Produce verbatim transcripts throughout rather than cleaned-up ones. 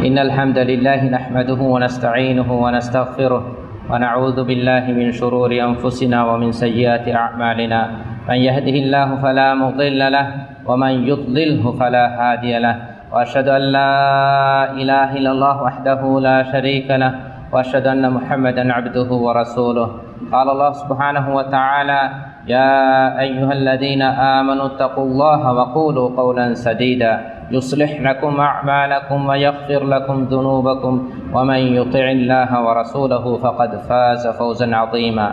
إن الحمد لله نحمده ونستعينه ونستغفره، ونعوذ بالله من شرور أنفسنا ومن سيئات أعمالنا. من يهده الله فلا مضل له، ومن يضلله فلا هادي له. وأشهد أن لا إله إلا الله وحده لا شريك له، وأشهد أن محمدا عبده ورسوله. قال الله سبحانه وتعالى: يا أيها الذين آمنوا اتقوا الله وقولوا قولا سديدا، يصلح لكم أعمالكم ويغفر لكم ذنوبكم، ومن يطع الله ورسوله فقد فاز فوزا عظيما.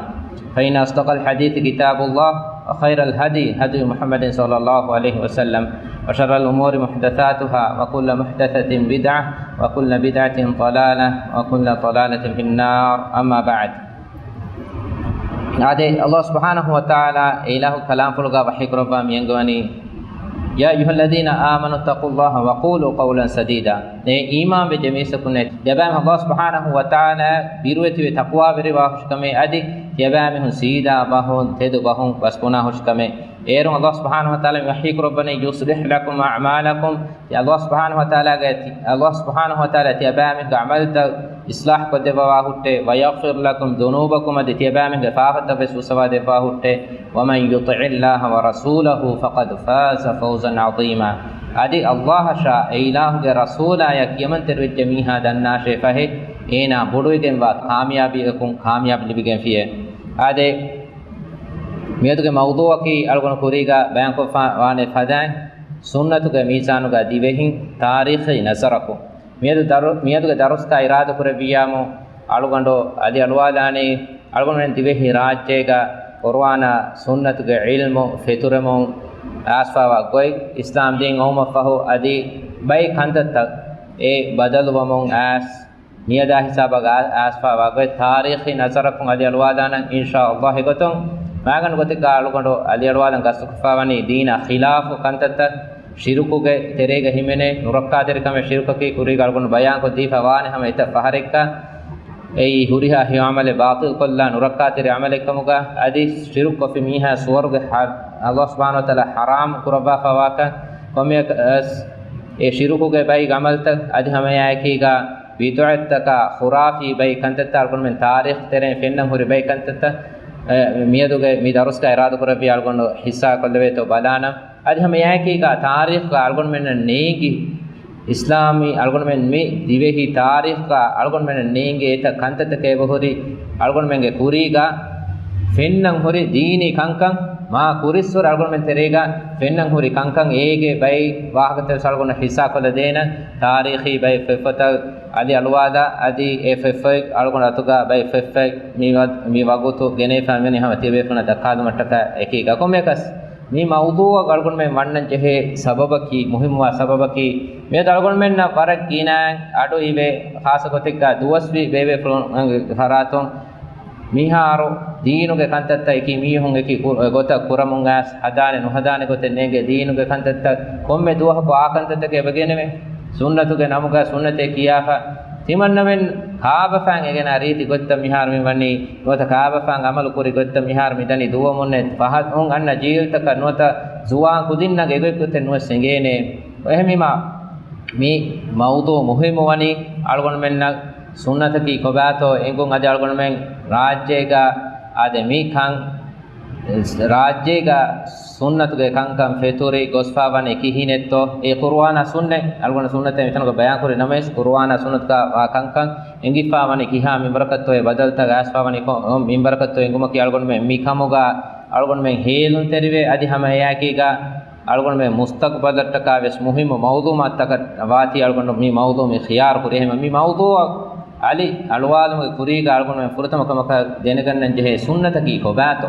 فإن أصدق الحديث كتاب الله، وخير الهدي هدي محمد صلى الله عليه وسلم، وشر الأمور محدثاتها، وكل محدثة بدعة، وكل بدعة ضلالة، وكل ضلالة في النار. أما بعد. އާދެ، ﷲ ސުބްޙާނަހޫ ވަތަޢާލާ އެ އިލާހު ކަލާމްފުޅުގަ ވަޙީ ކުރައްވާ މިއަންގަވަނީ، يا أيها الذين آمنوا اتقوا الله وقولوا قولا سديدا. އޭ އީމާންވެއްޖެ މީސްތަކުންނޭ، ތިޔަބައިމީހުން ﷲ ސުބްޙާނަހޫ ވަތަޢާލާ ބިރުވެތިވެ ތަޤްވާވެރިވާ ހުށިކަމޭ، އަދި ތިޔަބައިމީހުން ސީދާ ބަހުން، ތެދު ބަހުން ބަސްބުނާ ހުށިކަމޭ. އޭރުން ﷲ ސުބްޙާނަހޫ ވަތަޢާލާ މި ވަޙީ ކުރައްވަނީ، يصلح لكم أعمالكم، ﷲ ސުބްޙާނަހޫ ވަތަޢާލާގެ ތި-، ﷲ ސުބްޙާނަހޫ ވަތަޢާލާ ތިޔަބައިމީހުންގެ ޢަމަލުތައް އިޞްލާޙް ކޮށްދެއްވަވާ ހުއްޓޭ، ويغفر لكم ذنوبكم، އަދި ތިޔަބައިމީހުންގެ ފާފަތައް ވެސް ފުއްސަވާ ދެއްވާ ހުއްޓޭ، ومن يطع الله ورسوله فقد فاز فوزا عظيما. އަދި ﷲ އަށާ އެ އިލާހުގެ ރަސޫލާޔަށް ކިޔަމަންތެރިވެއްޖެ މީހާ ދަންނާށޭ ފަހެ، އޭނާ ބޮޑުވެގެންވާ ކާމިޔާބީއަކުން ކާމިޔާބު ލިބިގެންފިޔޭ. އާދެ، މިއަދުގެ މައުޟޫޢަކީ އަޅުގަނޑު ކުރީގަ ބަޔާންކޮށްފަ ވާނެ ފަދައިން، ސުންނަތުގެ މީޒާނުގަ ދިވެހިން ތާރީޚީ ނަޒަރަކުން. މިއަދު ދަރު-، މިއަދުގެ ދަރުސްގަ އިރާދަކުރެއްވިއްޔާމު، އަޅުގަނޑު އަލިއަޅުވާލާނީ، އަޅުގަނޑުމެން ދިވެހި ރާއްޖޭގަ ޤުރުއާނާ ސުންނަތުގެ ޢިލްމު ފެތުރެމުން އައިސްފާވާ ގޮތް، އިސްލާމް ދީން އޮވުމަށްފަހު އަދި ބައި ކަންތައްތައް އެ ބަދަލުވަމުން އައިސް، މިއަދާ ހިސާބަށް އައި-، އައިސްފާވާ ގޮތް ތާރީޚީ ނަޒަރަކުން އަލިއަޅުވާލާނަން، އިންޝާﷲ. އެގޮތުން މާގަނޑު ގޮތެއްގަ އަޅުގަނޑު އަލިއަޅުވާލަން ގަސްތުކޮށްފާވަނީ ދީނާ ޚިލާފު ކަންތައްތައް، ޝިރުކުގެ ތެރޭގަ ހިމެނޭ ނުރައްކާތެރިކަމެއް، ޝިރުކަކީ ކުރީގަ އަޅުގަނޑު ބަޔާންކޮށްދީފަ ވާނެ ހަމަ އެތައް ފަހަރެއްގަ، އެއީ ހުރިހާ ހެޔޮ ޢަމަލެއް ބާޠިލްކޮށްލާ ނުރައްކާތެރި ޢަމަލެއްކަމުގަ، އަދި ޝިރުކު ކޮށްފި މީހާ ސުވަރުގެ ޙަ-، ﷲ ސުބްޙާނަހޫ ވަތަޢާލާ ޙަރާމް ކުރައްވާފަ ވާކަން، ކޮންމެއަކަސް އެ ޝިރުކުގެ ބައި ޢަމަލްތައް އަދި ހަމައެއާއެކީގަ ބިދުޢަތްތަކާ ޚުރާފީ ބައި ކަންތައްތައް އަޅުގަނޑުމެން ތާރީޚް ތެރެއިން ފެންނަން ހުރި ބައި ކަންތައްތައް، އެ، މިއަދުގެ މި ދަރުސްގަ އިރާދަކުރެއްވި އަޅުގަނޑު ޙިއްޞާކޮށްލެވޭތޯ ބަލާނަން. އަދި ހަމައެއާއެކީގަ ތާރީޚްގަ އަޅުގަނޑުމެންނަށް ނޭނގި އިސްލާމީ އަޅުގަނޑުމެން މި ދިވެހި ތާރީޚްގަ އަޅުގަނޑުމެންނަށް ނޭނގޭ އެތައް ކަންތައްތަކެއް އެބަހުރި އަޅުގަނޑުމެންގެ ކުރީގަ ފެންނަން ހުރި ދީނީ ކަންކަން، މާ ކުރިއްސުރެ އަޅުގަނޑުމެން ތެރޭގަ ފެންނަން ހުރި ކަންކަން، އޭގެ ބައި ވާހަކަތައް ވެސް އަޅުގަނޑު ޙިއްޞާކޮށްލަދޭނަން. ތާރީޚީ ބައި ފޮތްފޮތަށް އަލި އަޅުވާލާ، އަދި އެ ފޮތްފޮތް އަޅުގަނޑު އަތުގަ ބައި ފޮތްފޮތް މި ވަ-، މި ވަގުތު ގެނެވިފަ މިވަނީ ހަމަ ތިޔަބޭފުޅުންނަށް ދައްކާލުމަށްޓަކާ އެކީގަ. ކޮންމެއަކަސް މި މައުޟޫޢަށް އަޅުގަނޑުމެން ވަންނަން ޖެހޭ ސަބަބަކީ، މުހިއްމުވާ ސަބަބަކީ، މިއަދު އަޅުގަނޑުމެންނަށް ވަރަށް ގިނައިން އަޑު އިވޭ، ޚާއްޞަ ގޮތެއްގަ ދުވަސްވީ ބޭބޭފުޅުންގެ ފަރާތުން މިހާރު ދީނުގެ ކަންތައްތައް އެކި މީހުން އެކި ގޮ-، ގޮތަށް ކުރަމުން އައިސް، ހަދާނެ ނުހަދާނެ ގޮތެއް ނޭނގޭ. ދީނުގެ ކަންތައްތައް ކޮންމެ ދުވަހަކު އާ ކަންތައްތަކެއް އެބަ ގެނެވޭ. ސުންނަތުގެ ނަމުގަ ސުންނަތޭ ކިޔާފަ، ތިމަންނަމެން ކާބަފާން އެނގޭނެ ރީތި ގޮތްތައް މިހާރު މި ވަނީ، ނުވަތަ ކާބަފާން ޢަމަލު ކުރި ގޮތްތައް މިހާރު މި ދަނީ ދުވަމުންނޭ. ފަހަތުން އަންނަ ޖީލްތަކަށް ނުވަތަ ޒުވާން ކުދިންނަށް އެގޮތް ގޮތެއް ނުވެސް އެނގޭނެ. އެހެންވީމާ، މި މައުޟޫޢު މުހިއްމު ވަނީ އަޅުގަނޑުމެންނަށް ސުންނަތަކީ ކޮބާތޯ އެނގުން، އަދި އަޅުގަނޑުމެން ރާއްޖޭގަ އާދެ މި ކަން ރާއްޖޭގަ ސުންނަތުގެ ކަންކަން ފެތުރި ގޮސްފާ ވަނީ ކިހިނެއްތޯ؟ އެ ޤުރުއާނާ ސުންނަތް، އަޅުގަނޑު ސުންނަތޭ މިތަނުގަ ބަޔާންކުރި ނަމަވެސް، ޤުރުއާނާ ސުންނަތުގަ ވާ ކަންކަން އެނގިފާ ވަނީ ކިހާ މިންބަރަކަށްތޯ؟ އެ ބަދަލުތައް އައިސްފާ ވަނީ ކޮން މިންބަރަކަށްތޯ އެނގުމަކީ އަޅުގަނޑުމެން މި ކަމުގަ އަޅުގަނޑުމެން ހޭލުންތެރިވޭ. އަދި ހަމަ އެއާއެކީގަ އަޅުގަނޑުމެން މުސްތަޤްބަލަށްޓަކާ ވެސް މުހިއްމު މައުޟޫޢާތަކަށް ވާތީ އަޅުގަނޑު މި މައުޟޫޢު މި ޚިޔާރު ކުރި. އެހެންވެ، މި މައުޟޫޢަށް އަލި އަޅުވާލުމުގެ ކުރީގަ އަޅުގަނޑުމެން ފުރަތަމަ ކަމަކަށް ދެނެގަންނަން ޖެހޭ ސުންނަތަކީ ކޮބާތޯ؟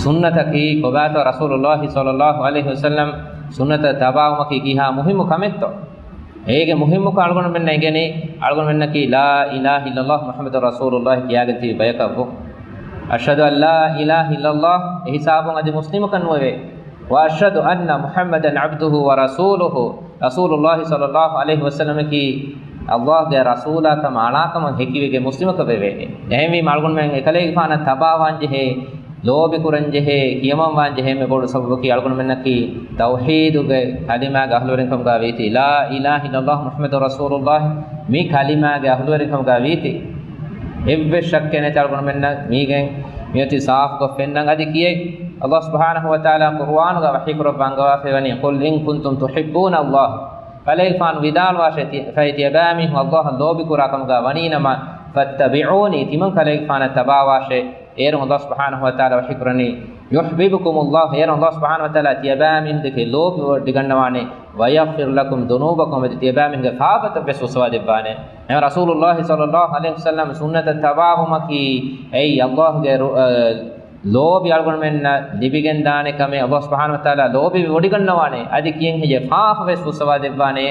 ސުންނަތަކީ ކޮބާތޯ؟ ރަސޫލުﷲ ޞައްލަﷲ ޢަލައިހި ވަސައްލަމް ސުންނަތަށް ތަބާވުމަކީ ކިހާ މުހިއްމު ކަމެއްތޯ؟ އޭގެ މުހިއްމުކަން އަޅުގަނޑުމެންނަށް އެނގެނީ، އަޅުގަނޑުމެންނަކީ لا إله إلا الله محمد رسول الله ކިޔާގެން ތިބި ބަޔަކަށްވުން. أشهد أن لا إله إلا الله އެހިސާބުން އަދި މުސްލިމަކަށް ނުވެވޭ. وأشهد أن محمدا عبده ورسوله، ރަސޫލުﷲ ޞައްލަﷲ ޢަލައިހި ވަސައްލަމަކީ ﷲގެ ރަސޫލާ ކަމަށް އަޅާކަމަށް ހެކިވެގެން މުސްލިމަކަށް ވެވޭނެ. އެހެންވީމަ އަޅުގަނޑުމެން އެކަލޭގެފާނަށް ތަބާވާން ޖެހޭ ލޯބިކުރަންޖެހޭ، ކިޔަމަންވާންޖެހޭ އެންމެ ބޮޑު ސަބަބަކީ އަޅުގަނޑުމެންނަކީ ތައުޙީދުގެ ކަލިމާގެ އަހުލުވެރިންކަމުގަ ވީތީ، لا إله إلا الله محمد رسول الله، މި ކަލިމާގެ އަހުލުވެރިންކަމުގަ ވީތީ. އެއްވެސް ޝައްކެއް ނެތި އަޅުގަނޑުމެންނަށް މީގެން މިއޮތީ ސާފުކޮށް ފެންނަން. އަދި ކިޔައި، އަﷲ ސުބްޙާނަހޫ ވަތަޢާލާ ޤުރުއާނުގަ ވަޙީކުރައްވާ އަންގަވާފައިވަނީ، قل إن كنتم تحبون الله، ކަލޭގެފާނު ވިދާޅުވާށޭ، ތި-، ފަހެ ތިޔަބައިމީހުން އަﷲއަށް ލޯބިކުރާ ކަމުގަ ވަނީނަމަ، فاتبعوني، ތިމަން ކަލޭގެފާނަށް ތަބާވާށޭ. އޭރުން އަﷲ ސުބްޙާނަހޫ ވަތަޢާލާ ވަޙީކުރަނީ، يحببكم الله، އޭރުން އަﷲ ސުބްޙާނަހޫ ވަތަޢާލާ ތިޔަބައިމީހުން ދެކެ ލޯބިވޮޑިގަންނަވާނެ، ويغفر لكم ذنوبكم، އަދި ތިޔަބައިމީހުންގެ ފާފަތައް ވެސް ފުއްސަވާ ދެއްވާނެ. އެހެން ރަސޫލުﷲ ޞައްލަﷲ ޢަލައިހި ވަސައްލަމް ސުންނަތަށް ތަބާވުމަކީ، އެއީ އަﷲގެ ރު-، އަ، ލޯބި އަޅުގަނޑުމެންނަށް ލިބިގެންދާނެ ކަމެއް، އަﷲ ސުބްޙާނަހޫ ވަތަޢާލާ ލޯބިވެވޮޑިގަންނަވާނެ. އަދި ކިޔަން ހެއްޔޭ ފާފަ ވެސް ފުއްސަވާ ދެއްވާނެ.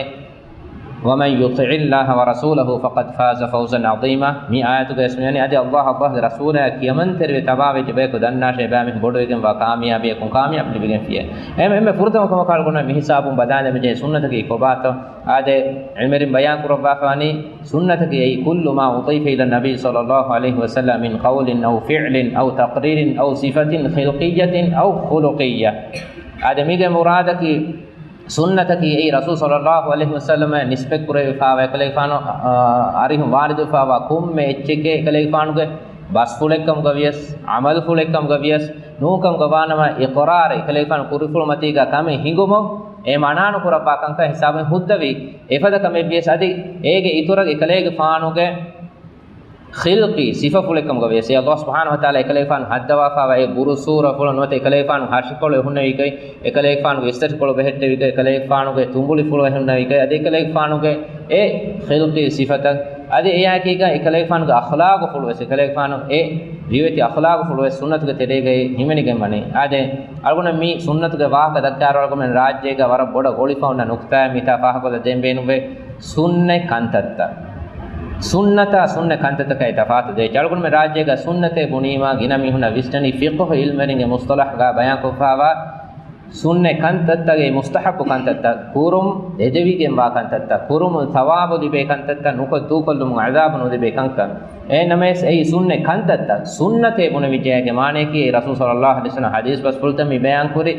ومن يطع الله ورسوله فقد فاز فوزا عظيما. މި އާޔަތުގައި ވެސް މިވަނީ އަދި އަﷲ، އަﷲގެ ރަސޫލާ ކިޔަމަންތެރިވެ ތަބާވެއްޖެ ބަޔަކު ދަންނާށޭ އެބައިމީހުން ބޮޑުވެގެންވާ ކާމިޔާބީއަކުން ކާމިޔާބު ލިބިގެންފިޔޭ. އެހެން އެންމެ ފުރަތަމަ ކަމަކަށް އަޅުގަނޑުމެން މި ހިސާބުން ބަލާލަމާ ޖެހޭ ސުންނަތަކީ ކޮބާތޯ؟ އާދެ، ޢިލްމުވެރިން ބަޔާން ކުރައްވާފަވަނީ ސުންނަތަކީ އެއީ كل ما أضيف إلى النبي صلى الله عليه وسلم من قول أو فعل أو تقرير أو صفة خلقية أو خلقية. އާދެ، މީގެ މުރާދަކީ ސުންނަތަކީ އެއީ ރަސޫލު ޞައްލަﷲ ޢަލައިހި ވަސައްލަމަށް ނިސްބަތް ކުރެވިފާވާ، އެކަލޭގެފާނު، އާ، އަރިހުން ވާރިދުވެފާވާ ކޮންމެ އެއްޗެކޭ، އެކަލޭގެފާނުގެ ބަސްފުޅެއްކަމުގަ ވިޔަސް، ޢަމަލުފުޅެއްކަމުގަ ވިޔަސް، ނޫންކަމުގަ ވާނަމަ، އިޤްރާރެއް، އެކަލޭގެފާނު ކުރިފުޅު މަތީގަ ކަމެއް ހިނގުމުން އެ މަނާނުކުރައްވާ ކަންކަން ހިސާބުން ހުއްދަވި އެފަދަ ކަމެއް ވިޔަސް، އަދި އޭގެ އިތުރަށް އެކަލޭގެފާނުގެ ޚިލްޤީ ސިފަފުޅެއްކަމުގަ ވިޔަސް، އެ އަﷲ ސުބްޙާނަހޫ ވަތަޢާލާ އެކަލޭގެފާނު ހައްދަވާފާވާ އެ ބުރުސޫރަފުޅު ނުވަތަ އެކަލޭގެފާނު ހަށިކޮޅު އެ ހުންނެވިކަން، އެކަލޭގެފާނުގެ އިސްތަށިކޮޅު ބެހެއްޓެވިކަން، އެކަލޭގެފާނުގެ ތުނބުޅިފުޅު އެ ހުންނެވިކަން، އަދި އެކަލޭގެފާނުގެ އެ ޚިލްޤީ ސިފަތައް، އަދި އެއާއެކީގަ އެކަލޭގެފާނުގެ އަޚްލާޤުފުޅު ވެސް، އެކަލޭގެފާނު އެ ރިވެތި އަޚްލާޤުފުޅު ވެސް ސުންނަތުގެ ތެރޭގައި ހިމެނިގެން ވަނީ. އާދެ، އަޅުގަނޑު މި ސުންނަތުގެ ވާހަކަ ދައްކާއިރު އަޅުގަނޑުމެން ރާއްޖޭގަ ވަރަށް ބޮޑަށް އޮޅިފަ އޮންނަ ނުކުތާއެއް މިތާ ފާހަގަކޮށްލަ ދޭން ބޭނުންވޭ. ސުންނަތް ކަންތައްތައް. ސުންނަތާ ސުންނަތް ކަންތައްތަކާއި ތަފާތު ދޭއްޗެއް. އަޅުގަނޑުމެން ރާއްޖޭގަ ސުންނަތޭ ބުނީމާ ގިނަ މީހުންނަށް ވިސްނަނީ ފިޤުހު ޢިލްމުވެރިންގެ މުޞްޠަލަޙްގަ ބަޔާންކޮށްފާވާ ސުންނަތް ކަންތައްތަކެއް، މުސްތަޙައްބު ކަންތައްތައް، ކުރުން އެދެވިގެންވާ ކަންތައްތައް، ކުރުމުން ޘަވާބު ލިބޭ ކަންތައްތައް، ނުކޮށް ދޫކޮށްލުމުން ޢަޛާބު ނުލިބޭ ކަންކަން. އެހެންނަމަވެސް އެއީ ސުންނަތް ކަންތައްތައް. ސުންނަތޭ ބުނެވިއްޖެއާގެ މާނަޔަކީ އެއީ ރަސޫލު ޞައްލަﷲ ޢަލައިހި ވަސައްލަމް ޙަދީޘް ބަސްފުޅުތައް މި ބަޔާންކުރި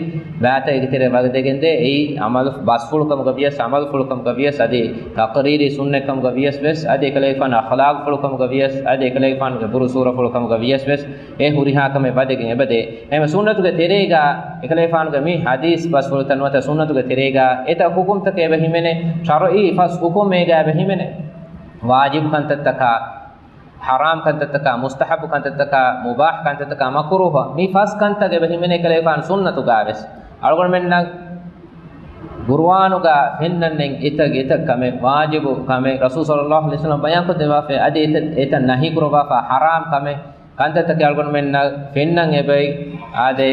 ވާތައް އޭގެތެރޭ ވަދެގެންދޭ. އެއީ ޢަމަލު ބަސްފުޅުކަމުގަ ވިޔަސް، ޢަމަލުފުޅުކަމުގަ ވިޔަސް، އަދި ތަޤްރީރީ ސުންނަތްކަމުގަ ވިޔަސް ވެސް، އަދި އެކަލޭގެފާނު އަޚްލާޤުފުޅުކަމުގަ ވިޔަސް، އަދި އެކަލޭގެފާނުގެ ބުރުސޫރަފުޅުކަމުގަ ވިޔަސް ވެސް އެ ހުރިހާ ކަމެއް ވަދެގެން އެބަދޭ. އެހެން ސުންނަތުގެ ތެރޭގަ އެކަލޭގެފާނުގެ މި ޙަދީޘް ބަސްފުޅުތައް ނުވަތަ ސުންނަތުގެ ތެރޭގަ އެތައް ޙުކުމްތަކެއް އެބަ ހިމެނޭ، ޝަރުޢީ ފަސް ޙުކުމް އޭގަ އެބަ ހިމެނޭ. ވާޖިބު ކަންތައްތަކާ، ޙަރާމް ކަންތައްތަކާ، މުސްތަޙައްބު ކަންތައްތަކާ، މުބާޙް ކަންތައްތަކާ، މަކުރޫހަށް، މި ފަސް ކަންތައް އެބަ ހިމެނޭ އެކަލޭގެފާނު ސުންނަތުގަ ވެސް. އަޅުގަނޑުމެންނަށް ޤުރުއާނުގަ ފެންނަންނެން އެތައް އެތައް ކަމެއް، ވާޖިބު ކަމެއް، ރަސޫލު ޞައްލަﷲ ޢަލައިހި ވަސައްލަމް ބަޔާންކޮށްދެއްވާފައި، އަދި އެތައް އެތައް ނަހީކުރައްވާފަ ޙަރާމް ކަމެއް، ކަންތައްތަކެއް އަޅުގަނޑުމެންނަށް ފެންނަން އެބައި، އާދެ،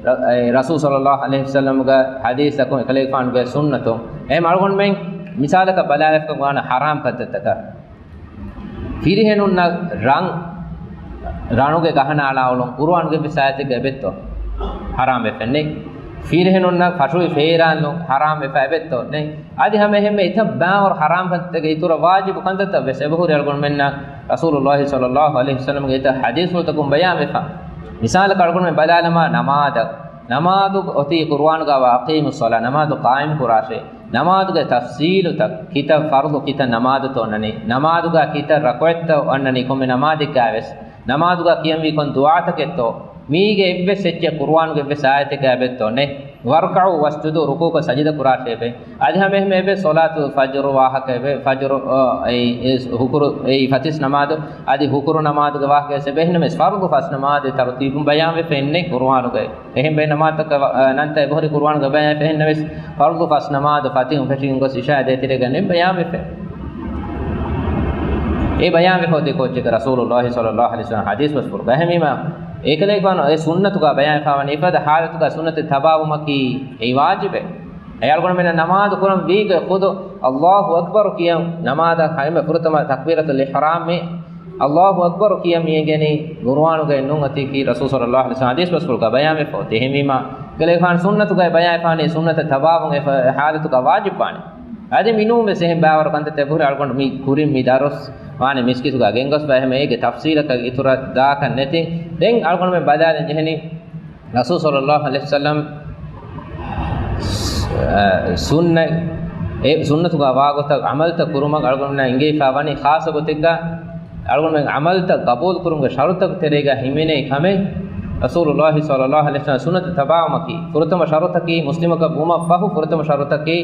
ރަ-، އެ، ރަސޫލު ޞައްލަﷲ ޢަލައިހި ވަސައްލަމްގެ ޙަދީޘްތަކުން އެކަލޭގެފާނުގެ ސުންނަތުން. އެހެން އަޅުގަނޑުމެން މިސާލަކަށް ބަލާލަފަކަށް ވާނަ ޙަރާމް ކަންތައްތަކަށް. ފިރިހެނުންނަށް ރަން، ރަނުގެ ގަހަނަ އަޅާ އުޅުން ޤުރުއާނުގެ އެއްވެސް އާޔަތެއްގަ އެބައޮތްތޯ؟ ޙަރާމް ވެފަ ނެތް. ފިރިހެނުންނަށް ފަށުވި ފޭރާންލުން ޙަރާމް ވެފަ އެބައޮތްތޯ؟ ނެތް. އަދި ހަމައެހެންމެ އެތައް ބައިވަރު ޙަރާމް ކަންތައްތަކެއް އިތުރަށް ވާޖިބު ކަންތައްތައް ވެސް އެބަހުރި އަޅުގަނޑުމެންނަށް ރަސޫލުﷲ ޞައްލަﷲ ޢަލައިހި ވަސައްލަމްގެ އެތައް ޙަދީޘްފުޅުތަކުން ބަޔާންވެފަ. މިސާލަކަށް އަޅުގަނޑުމެން ބަލާލަމާ ނަމާދަށް. ނަމާދު އޮތީ ޤުރުއާނުގަ ވާ أقيموا الصلاة، ނަމާދު ޤާއިމް ކުރާށޭ. ނަމާދުގެ ތަފްޞީލުތައް، ކިތައް ފަރުޟު ކިތައް ނަމާދުތޯ އޮންނަނީ، ނަމާދުގަ ކިތައް ރަކުޢަތްތޯ އޮންނަނީ ކޮންމެ ނަމާދެއްގަ ވެސް، ނަމާދުގަ ކިޔަންވީ ކޮން ދުޢާތަކެއްތޯ، މީގެ އެއްވެސް އެއްޗެއް ޤުރުއާނުގެ އެއްވެސް އާޔަތެއްގަ އެބައޮތްތޯ؟ ނެތް. واركعوا واسجدوا، ރުކޫޢުކޮށް ސަޖިދަ ކުރާށޭ އެބައޮތް. އަދި ހަމައެހެންމެ އެބައޮތް ޞަލާތު ފަޖުރު ވާހަކަ އެބައޮތް، ފަޖުރު، އާ، އެ، އެ، ހުކުރު، އެ، ފަތިސް ނަމާދު، އަދި ހުކުރު ނަމާދުގެ ވާހަކަ ވެސް އެބައޮތް. އެހެންނަމަވެސް ފަރުޟު ފަސް ނަމާދު ތަރުތީބުން ބަޔާންވެފަ އެއްނެތް ޤުރުއާނުގައި. އެހެން ބައެއް ނަމާދުތަކަށް، އަ، ނަންތައް އެބަހުރި ޤުރުއާނުގަ ބަޔާންވެފަ. އެހެންނަމަވެސް ފަރުޟު ފަސް ނަމާދު ފަތިހުން ފެށިގެން ގޮސް އިޝާ ދޭތެރޭގަ ނެތް ބަޔާންވެފަ. އެ ބަޔާންވެފަ އޮތީ ކޯއްޗެއްގަ؟ ރަސޫލުﷲ ޞައްލަﷲ ޢަލައިހި ވަސައްލަމް ޙަދީޘް ބަސްފުޅުގަ. އެހެންވީމަ، އެކަލޭގެފާނު އެ ސުންނަތުގަ ބަޔާންވެފަވަނީ އެފަދަ ޙާލަތުގަ ސުންނަތެއް ތަބާވުމަކީ އެއީ ވާޖިބެއް. އެ އަޅުގަނޑުމެންނަށް ނަމާދު ކުރަން ވީގޮތް ޚުދު ﷲ އަކްބަރު ކިޔަން، ނަމާދަށް ހަމަ ފުރަތަމަ ތަކްބީރަތުލް އިޙްރާމް މި ﷲ އަކްބަރު ކިޔަން މިއެނގެނީ ޤުރުއާނުގައި ނޫން އޮތީކީ ރަސޫލު ޞައްލަﷲ ޢަލައިހި ވަސައްލަމް ޙަދީޘް ބަސްފުޅުގަ ބަޔާންވެފަ އޮތީ. އެހެންވީމަ، އެކަލޭގެފާނު ސުންނަތުގައި ބަޔާންވެފަވަނީ ސުންނަތަށް ތަބާވުން އެ ޙާލަތުގަ ވާޖިބުވާނެ. އަދި މިނޫންވެސް އެހެން ބައިވަރު ކަންތައްތައް އެބަހުރި އަޅުގަނޑު މި ކުރިން މި ދަރުސް ވާނެ މިސްކިތުގަ ގެންގޮސްފަ، އެހެމަ އޭގެ ތަފްސީލަކަށް އިތުރަށް ދާކަށް ނެތި. ދެން އަޅުގަނޑުމެން ބަލާލަން ޖެހެނީ، ރަސޫލު ޞައްލައްލާހު ޢަލައިހި ވަސައްލަމް، އަ، ސުންނަ، އެ ސުންނަތުގަ ވާގޮތަށް ޢަމަލުތައް ކުރުމަށް އަޅުގަނޑުމެންނަށް އިނގިފަ ވަނީ، ޚާއްޞަ ގޮތެއްގަ އަޅުގަނޑުމެން ޢަމަލުތައް ޤަބޫލު ކުރުމުގެ ޝަރުޠުތަކުގެ ތެރޭގަ ހިމެނޭ ކަމެއް، ރަސޫލުﷲ ޞައްލައްލާހު ޢަލައިހި ވަސައްލަމް ސުންނަތަށް ތަބާވުމަކީ، ފުރަތަމަ ޝަރުޠަކީ، މުސްލިމަކަށް ވުމަށް ފަހު ފުރަތަމަ ޝަރުޠަކީ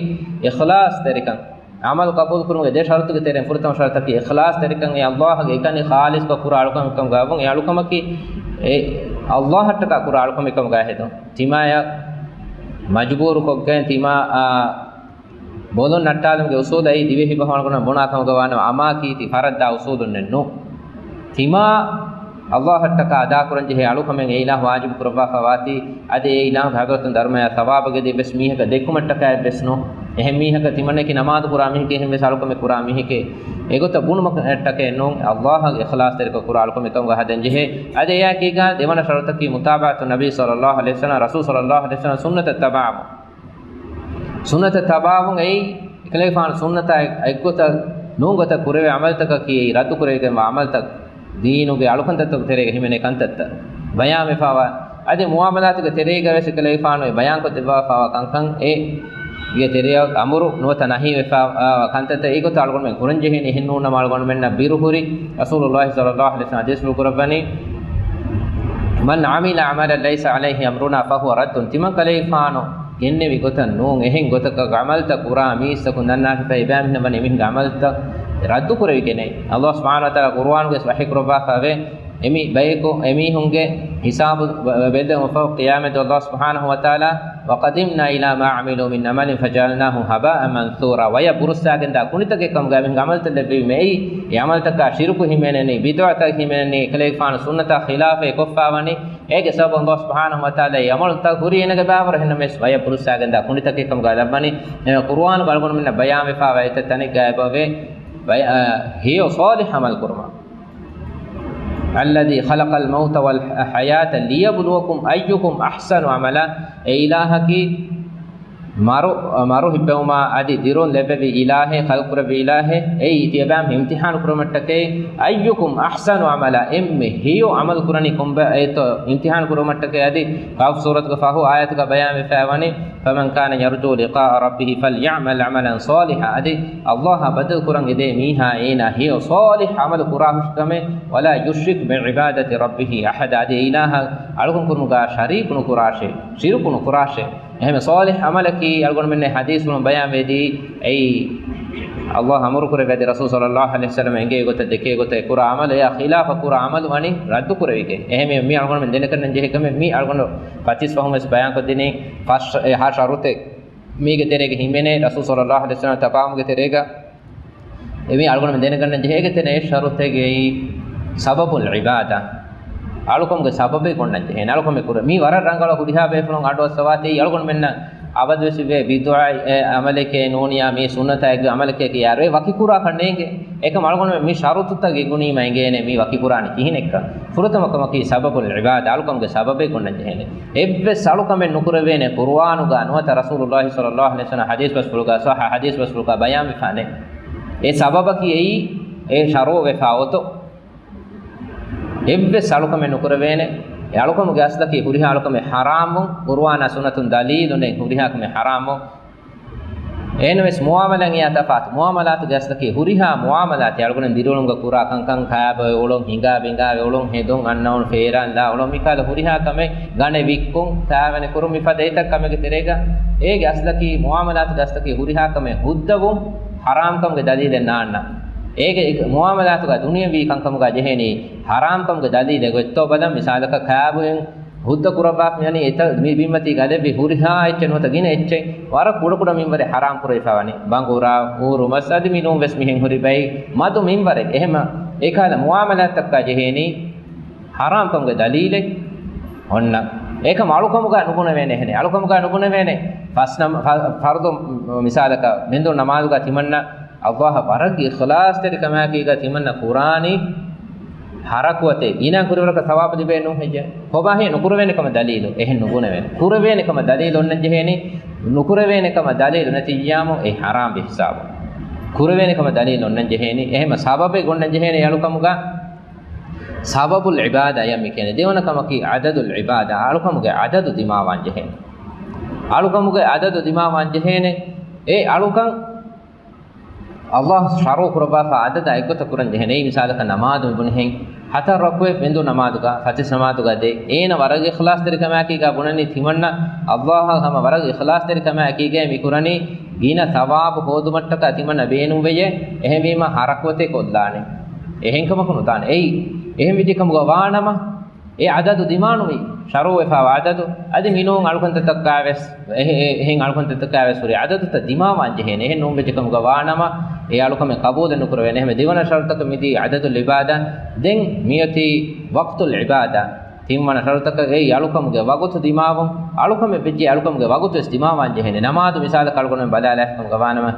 އިޚްލާޞްތެރިކަން. ޢަމަލު ޤަބޫލު ކުރުމުގެ ދެ ޝަރުޠުގެ ތެރެއިން ފުރަތަމަ ޝަރުޠަކީ އިޚްލާޞްތެރިކަން، އެ ﷲ ގެ އެކަނި ޚާލިޞްކޮށް ކުރާ އަޅުކަމެއްކަމުގަ ވުން. އެ އަޅުކަމަކީ އެ ﷲ އަށްޓަކާ ކުރާ އަޅުކަމެއްކަމުގަ ހެދުން. ތިމާޔަށް މަޖުބޫރުކޮށްގެން، ތިމާ، އާ، ބޮލުން ނައްޓާލުމުގެ އުޞޫލަށް ދިވެހި ބަހު އަޅުގަނޑު ބުނާ ކަމުގަ ވާނަމަ، އަމާކީ ތި ފަރައްދާ އުޞޫލުންނެއް ނޫން. ތިމާ ﷲ އަށްޓަކާ އަދާކުރަން ޖެހޭ އަޅުކަމެއް އެ އިލާހު ވާޖިބު ކުރައްވާފަ ވާތީ، އަދި އެ އިލާހުގެ ޙަޟްރަތުން ދަރުމަޔާ ޘަވާބުގެ ދެއްވެސް މީހަކަށް ދެއްކުމަށްޓަކާއެއްވެސް ނޫން. އެހެން މީހަކަށް ތިމަންނަކީ ނަމާދު ކުރާ މީހެކޭ، އެހެންވެސް އަޅުކަމެއް ކުރާ މީހެކޭ، އެގޮތަށް ބުނުމަށްޓަކައެއް ނޫން. ﷲ އަށް އިޚްލާޞްތެރިކޮށް ކުރާ އަޅުކަމެއް ކަމުގަ ހަދަން ޖެހޭ. އަދި އެއާއެކީގަ ދެވަނަ ޝަރުޠަކީ މުތާބަޢަތު ނަބީ ޞައްލައްލާހު ޢަލައިހި ވަސައްލަމް، ރަސޫލު ޞައްލައްލާހު ޢަލައިހި ވަސައްލަމް ސުންނަތަށް ތަބާވުން. ސުންނަތަށް ތަބާވުން އެއީ، އެކަލޭގެފާނު ސުންނަތާ އެއްގޮތަށް ނޫން ގޮތަށް ކުރެވޭ ޢަމަލުތަކަކީ އެއީ ރައްދު ކުރެވިގެންވާ ޢަމަލުތައް، ދީނުގެ އަޅުކަންތައްތަކުގެ ތެރޭގަ ހިމެނޭ ކަންތައްތައް ބަޔާންވެފާވާ. އަދި މުޢާމަލާތުގެ ތެރޭގަވެސް އެކަލޭގެފާނު ބަޔާންކޮށްދެއްވާފާވާ ކަންކަން އެ ގެ ތެރެއަށް އަމުރު ނުވަތަ ނަހީވެފާ، އާ، ކަންތައްތައް އެގޮތަށް އަޅުގަނޑުމެން ކުރަންޖެހޭނީ. އެހެންނޫންނަމަ އަޅުގަނޑުމެންނަށް ބިރުހުރި ރަސޫލުﷲ ޞައްލައްލާހު ޢަލައިހި ވަސައްލަމް ޙަދީޘްފުޅު ކުރައްވަނީ، "من عمل عملا ليس عليه أمرنا فهو رد." ތިމަން ކަލޭގެފާނު ގެންނެވި ގޮތަށް ނޫން، އެހެން ގޮތަކަށް ޢަމަލުތައް ކުރާ މީސްތަކުން ދަންނާށިފަ، އެބައިމީހުންނަށް ވަނީ އެމީހުންގެ ޢަމަލުތައް ރައްދު ކުރެވިގެން. ﷲ ސުބްޙާނަހޫ ވަތަޢާލާ ޤުރުއާނުގައި ވަޙީ ކުރައްވާފައިވޭ، އެމީ ބަޔަކު އެމީހުންގެ ހިސާބު ބެ-، ބެއްލެވުމަށްފަހު ޤިޔާމަތް ﷲ ސުބްޙާނަހޫ ވަތަޢާލާ، "وقدمنا إلى ما عملوا من عمل فجعلناه هباء منثورا." ވަޔަށް ބުރުއްސާގެންދާ ކުނޑިތަކެއް ކަމުގައި އެމީހުން ޢަމަލުތައް ލެއްވެވީމެ އެއީ، އެ ޢަމަލުތަކާ ޝިރުކު ހިމެނެނީ، ބިދުޢަތައް ހިމެނެނީ، އެކަލޭގެފާނު ސުންނަތާ ޚިލާފަށް ކޮށްފައިވަނީ. އޭގެ ސަބަބުން ﷲ ސުބްޙާނަހޫ ވަތަޢާލާ އެ ޢަމަލުތައް ހުރީ އޭނަގެ ބައިވަރު، އެހެންނަމަވެސް ވަޔަށް ބުރުއްސާގެންދާ ކުނޑިތަކެއް ކަމުގައި ލައްވަނީ. އެ ޤުރުއާނުގަ އަޅުގަނޑުމެންނަށް ބަޔާންވެފައިވާ އެތައް ތަނެއްގައި އެބަވޭ، ވަޔަ-، އަ، ހެޔޮ ޞާލިޙު ޢަމަލު ކުރުމަށް. "الذي خلق الموت والحياة ليبلوكم أيكم أحسن عملا." އެ އިލާހަކީ މަރު، މަރު ހިއްޕެވުމާ އަދި ދިރުން ލެއްވެވި އިލާހެއް، ޚަލްޤު ކުރެއްވި އިލާހެއް، އެއީ ތިޔަބައިމީހުން އިމްތިޙާނު ކުރުމަށްޓަކައި، "أيكم أحسن عملا." އެންމެ ހެޔޮ ޢަމަލު ކުރަނީ ކޮންބައެއްތޯ އިމްތިޙާނު ކުރުމަށްޓަކައި. އަދި ޤާފް ސޫރަތުގެ ފަހު އާޔަތުގަ ބަޔާންވެފައިވަނީ، "فمن كان يرجو لقاء ربه فليعمل عملا صالحا." އަދި ﷲ އާ ބަދަލު ކުރަން އެދޭ މީހާ އޭނާ ހެޔޮ ޞާލިޙު ޢަމަލު ކުރާ ހުށިކަމެއް، "ولا يشرك بعبادة ربه أحدا." އަދި އެ އިލާހަށް އަޅުކަން ކުރުމުގަ ޝަރީކު ނުކުރާށޭ، ޝިރުކު ނުކުރާށޭ. އެހެން ޞާލިޙު ޢަމަލަކީ އަޅުގަނޑުމެންނަށް ޙަދީޘްފުޅުން ބަޔާންވެދީ، އެއީ ﷲ އަމުރު ކުރެއްވި އަދި ރަސޫލު ޞައްލައްލާހު ޢަލައިހި ވަސައްލަމަ އެނގޭ ގޮތަށް ދެކޭ ގޮތަށް އެ ކުރާ ޢަމަލު، އެއާ ޚިލާފަށް ކުރާ ޢަމަލު ވަނީ ރައްދު ކުރެވިގެން. އެހެންވެ މި އަޅުގަނޑުމެން ދެނެގަންނަން ޖެހޭ ކަމެއް މި އަޅުގަނޑު ފަތިސް ފަހުން ވެސް ބަޔާންކޮށްދިނީ. ފަސް އެ ހަ ޝަރުޠެއް މީގެ ތެރޭގަ ހިމެނޭ، ރަސޫލު ޞައްލައްލާހު ޢަލައިހި ވަސައްލަމަ ތަބާވުމުގެ ތެރޭގަ. އެ މީ އަޅުގަނޑުމެން ދެނެގަންނަން ޖެހޭ އޭގެ ތެރޭ ޝަރުޠެއް އެއީ ސަބަބުލް ޢިބާދާ. އަޅުކަމުގެ ސަބަބެއް ގޮންނަން ޖެހޭނެ. އަޅުކަމެއް ކުރަން. މީ ވަރަށް ރަނގަޅަށް ހުރިހާ ބޭފުޅުން އަޑުއައްސަވާތީ އަޅުގަނޑުމެންނަށް އަބަދުވެސް އިވޭ ބިދުޢަ އެއް ޢަމަލެކޭ ނޫނިއްޔާ މީ ސުންނަތާ އެއްގޮތް ޢަމަލެކޭ ކިޔާއިރު އެ ވަކިކުރާކަށް ނޭނގެ. އެކަމް އަޅުގަނޑުމެން މި ޝަރުޠުތައް އެނގުނީމަ އެނގޭނެ މީ ވަކިކުރާނީ ކިހިނެއްކަން. ފުރަތަމަ ކަމަކީ ސަބަބުލް ޢިބާދާ، އަޅުކަމުގެ ސަބަބެއް ގޮންނަން ޖެހޭނެ. އެއްވެސް އަޅުކަމެއް ނުކުރެވޭނެ ޤުރުއާނުގަ ނުވަތަ ރަސޫލުﷲ ޞައްލައްލާހު ޢަލައިހި ވަސައްލަމަ ޙަދީޘް ބަސްފުޅުގަ، ޞައްޙަ ޙަދީޘް ބަސްފުޅުގަ ބަޔާންވެފާނެ. އެ ސަބަބަކީ އެއީ، އެ ޝަރުޢު ވެފާ އޮތޯ. އެއްވެސް އަޅުކަމެއް ނުކުރެވޭނެ. އެ އަޅުކަމުގެ އަސްލަކީ ހުރިހާ އަޅުކަމެއް ޙަރާމްވުން، ޤުރުއާނާ ސުންނަތުން ދަލީލު ނެތް ހުރިހާ ކަމެއް ޙަރާމްވުން. އޭނަވެސް މުޢާމަލާތް އެއާ ތަފާތު. މުޢާމަލާތުގެ އަސްލަކީ ހުރިހާ މުޢާމަލާތެއް އަޅުގަނޑު ދިރިއުޅުމުގަ ކުރާ ކަންކަން، ކާބޮއެ އުޅުން، ހިނގާ ބިނގާވެ އުޅުން، ހެދުން، އަންނައުން، ފޭރާން ލާ އުޅުން، މިކަހަލަ ހުރިހާ ކަމެއް، ގަނެ ވިއްކުން، ތާވެނެ ކުރުން، މިފަދަ އެތައް ކަމެއްގެ ތެރޭގަ އޭގެ އަސްލަކީ މުޢާމަލާތުގެ އަސްލަކީ ހުރިހާ ކަމެއް ހުއްދަވުން، ޙަރާމްކަމުގެ ދަލީލެއް ނާންނަ. އޭގެ އެކ-، މުޢާމަލާތުގަ ދުނިޔަވީ ކަންކަމުގަ ޖެހޭނީ ޙަރާމްކަމުގެ ދަލީލެއް ގޮތްތޯ ބަލަން. މިސާލަކަށް ކާބޮއިން ހުއްދަ ކުރައްވާފަ މިވަނީ އެތައް މި ބިންމަތީގަ ލެއްވި ހުރިހާ އެއްޗެއް ނުވަތަ ގިނަ އެއްޗެއް ވަރަށް ކުޑަކުޑަ މިންވަރެއް ޙަރާމް ކުރެވިފަ ވަނީ. ބަނގުރާ، އޫރު މަސް އަދި މި ނޫން ވެސް މިހެން ހުރި ބައެއް މަދު މިންވަރެއް. އެހެމަ އެކަހަލަ މުޢާމަލާތަކަށް ޖެހޭނީ ޙަރާމްކަމުގެ ދަލީލެއް އޮންނަ. އެކަމް އަޅުކަމުގަ ނުބުނެވޭނެ އެހެނެއް. އަޅުކަމުގަ ނުބުނެވޭނެ. ފަސް ނަމ-، ފަ-، ފަރުޟު މިސާލަކަށް މެންދުރު ނަމާދުގަ ތިމަންނަ ﷲ އަށް ވަރަށް އިޚްލާޞްތެރިކަމާއެކީގަ ތިމަންނަ ކުރާނީ ޙަރަކުތެއް ގިނަ ކުރިވަރަކަށް ޘަވާބު ލިބޭ ނޫން ހެއްޔޭ؟ ކޮބާހޭ ނުކުރެވޭނެ ކަމަށް ދަލީލު؟ އެހެން ނުބުނެވޭނެ. ކުރެވޭނެ ކަމަށް ދަލީލު އޮންނަން ޖެހޭނީ. ނުކުރެވޭނެ ކަމަށް ދަލީލު ނެތިއްޔާމު އެ ޙަރާމް ބިހިސާބު. ކުރެވޭނެ ކަމަށް ދަލީލު އޮންނަން ޖެހޭނީ. އެހެމަ ސަބަބެއް ގޮންނަން ޖެހޭނެ އެ އަޅުކަމުގަ ސަބަބުލް ޢިބާދާ އަށް މި ކިޔަނީ. ދެވަނަ ކަމަކީ ޢަދަދުލް ޢިބާދާ، އަޅުކަމުގެ ޢަދަދު ދިމާވާން ޖެހޭނެ. އަޅުކަމުގެ ޢަދަދު ދިމާވާން ޖެހޭނެ. އެ އަޅުކަން ﷲ ޝަރުޢު ކުރައްވާފަ ޢަދަދާ އެއްގޮތަށް ކުރަން ޖެހޭނެ. އެއީ މިސާލަކަށް ނަމާދު މި ބުނިހެން ހަތަރު ރަކުޢަތް ވެންދޫ ނަމާދުގަ، ފަތިސް ނަމާދުގަ ދޭ. އޭނަ ވަރަށް އިޚްލާޞްތެރިކަމާއެކީގަ ބުނަނީ ތިމަންނަ ﷲ އަށް ހަމަ ވަރަށް އިޚްލާޞްތެރިކަމާއެކީގަ މި ކުރަނީ ގިނަ ޘަވާބު ހޯދުމަށްޓަކާ ތިމަންނަ ބޭނުންވެޔޭ. އެހެންވީމަ ހަ ރަކުޢަތެއް ކޮށްލާނެ. އެހެން ކަމަކު ނުދާނެ. އެއީ އެހެން ވެއްޖެ ކަމުގަ ވާނަމަ، އެ ޢަދަދު ދިމާނުވީ، ޝަރުޢުވެފައިވާ ޢަދަދު. އަދި މިނޫން އަޅުކަންތައްތަކާވެސް، އެހެ-، އެ-، އެހެން އަޅުކަންތައްތަކާވެސް ހުރި ޢަދަދުތައް ދިމާވާން ޖެހޭނެ. އެހެން ނޫން ވެއްޖެ ކަމުގަ ވާނަމަ، އެ އަޅުކަމެއް ޤަބޫލެއް ނުކުރެވޭނެ. އެހެންވެ، ދެވަނަ ޝަރުޠަކަށް މިދީ ޢަދަދުލް ޢިބާދާ. ދެން މިއޮތީ ވަޤްތުލް ޢިބާދާ. ތިންވަނަ ޝަރުޠަކަށް އެއީ އަޅުކަމުގެ ވަގުތު ދިމާވުން. އަޅުކަމެއް ވެއްޖެ އަޅުކަމުގެ ވަގުތުވެސް ދިމާވާން ޖެހޭނެ. ނަމާދު މިސާލަކަށް އަޅުގަނޑުމެން ބަލާލާފިކަމުގަ ވާނަމަ،